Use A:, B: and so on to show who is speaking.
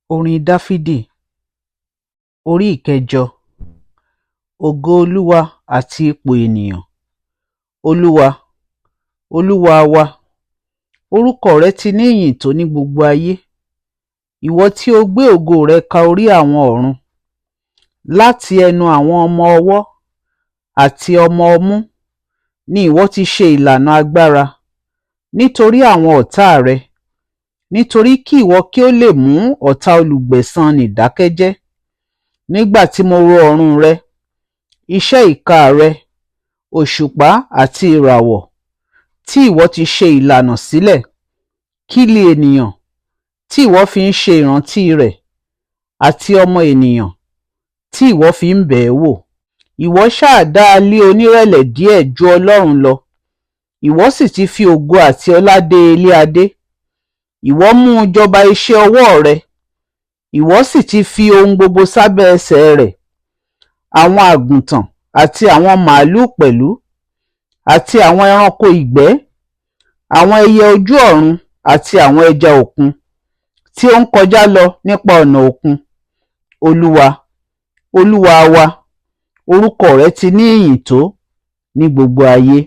A: Orin Dáfídì Orí ìkẹjọ. Ògo Olúwa àti ipò ènìyàn. Olúwa, Olúwa wa, orúkọ rẹ ti ní ìyìn tó ní gbogbo ayé. Ìwọ tí o gbé ògo rẹ ka orí àwọn ọ̀run. Láti ẹnu àwọn ọmọ ọwọ́ àti ọmọ ọmú ni ìwọ ti ṣe ìlànà agbára nítorí àwọn ọ̀tá rẹ, nítorí kí ìwọ kí ó lè mú ọ̀tá olùgbẹ̀san nì dákẹ́jẹ́. Nígbà tí mo ro ọ̀run rẹ, iṣẹ́ ìka rẹ, òṣùpá àti ìràwọ̀ tí ìwọ ti ṣe ìlànà sílẹ̀, kí li ènìyàn tí ìwọ fi ń ṣe ìrántí rẹ̀, àti ọmọ ènìyàn tí ìwọ fi ń bẹ̀ ẹ́ wò? Ìwọ sá dá a lé onírẹ̀lẹ̀ díẹ̀ ju Ọlọ́run lọ, ìwọ sì ti fi ògo àti ọlá dé e lé adé. Ìwọ mú un jọba iṣẹ́ ọwọ́ rẹ, ìwọ sì ti fi ohun gbogbo sábẹ́ ẹsẹ̀ rẹ̀, àwọn àgùntàn àti àwọn màlúù pẹ̀lú, àti àwọn ẹranko ìgbẹ́, àwọn ẹyẹ ojú ọ̀run àti àwọn ẹja òkun tí ó ń kọjá lọ nípa ọ̀nà òkun. Olúwa, Olúwa wa, orúkọ rẹ ti ní ìyìn tó ní gbogbo ayé.